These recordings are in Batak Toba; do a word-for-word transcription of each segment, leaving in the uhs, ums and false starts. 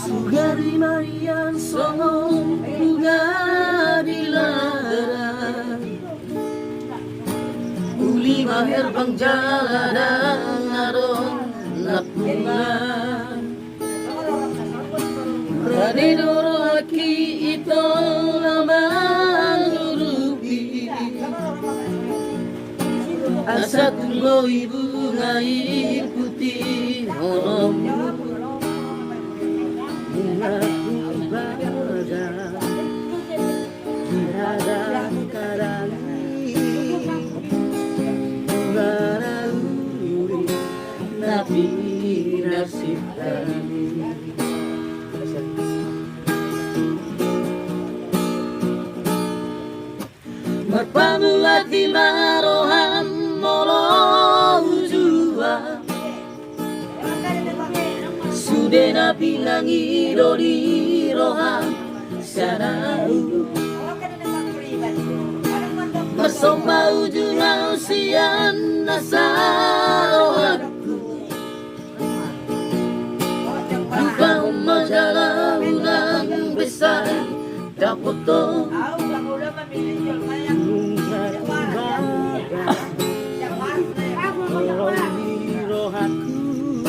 Sugari marian songon bunga di ladang. Uli ma herbang jala dang adong na pungan. Rade do rohangki ito na mangurupi. Asa tung boi bunga i putihononmu. Bunga tu bagas. Di hadang-hadang i, na uli na pinasip hami. Marpamuati ma roham molo uju au. Sude na pinangido ni roham sian au. Marsomba uju au sian nasa rohangku. Lupaon ma jala unang besa i dapoton. Nunga tumbagas holong ni rohangku,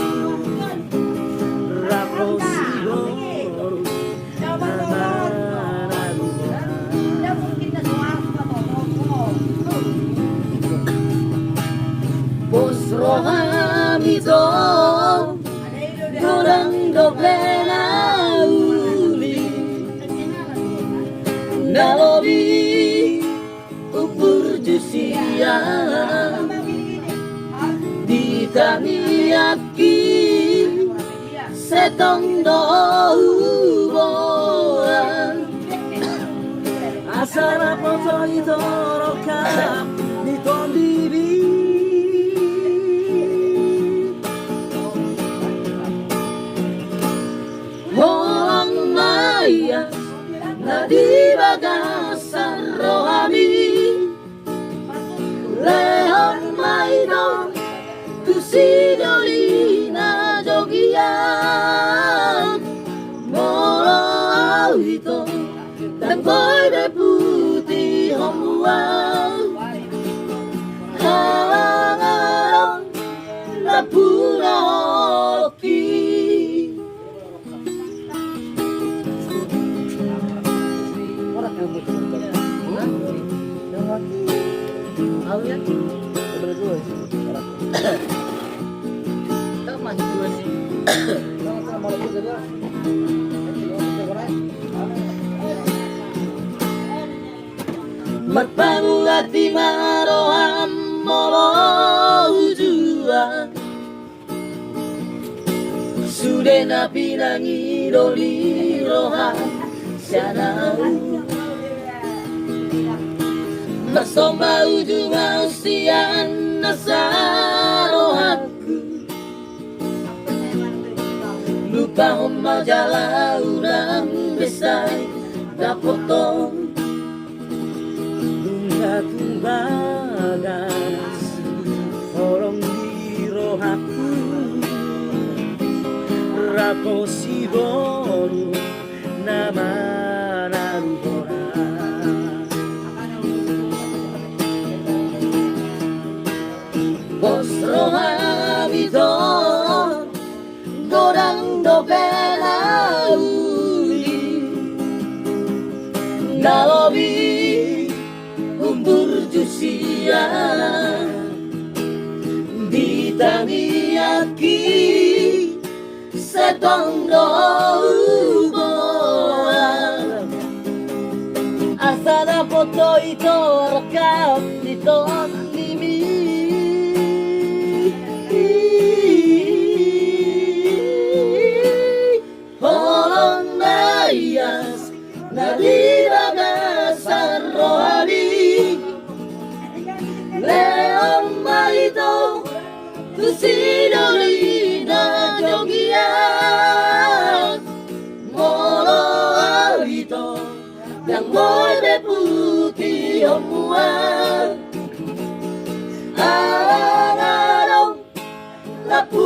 rap dohot siboru na manaluhon. Pos roham ito, godang dope na uli, na lobi umburju sian di tangiangki, sai tong do huboan. Asa dapoton ito rongkap ni tondibi. Holong ma ias na di bagasan rohami. Lehon ma ito tu sidoli na jonggiat. Molo au ito, dang boi be putihonmu au. Halangaron na puna oki. Marpamuati ma roham molo uju au. Sude na pinangido ni roham sian au. Marsomba uju au sian nasa rohangku. Lupaon ma jala unang besa i dapoton. Nunga tumbagas holong di rohangku, rap dohot siboru na manaluhon. Pos roham ito, godang dope na uli, na lobi umburju sian di tangiangki, sai tong do huboan. Asa dapoton ito rongkap ni tondibi. Holong ma ias na di bagasan rohami. Lehon ma ito tu sidoli na jonggiat. Boi be putihon mua. Ala adong lampu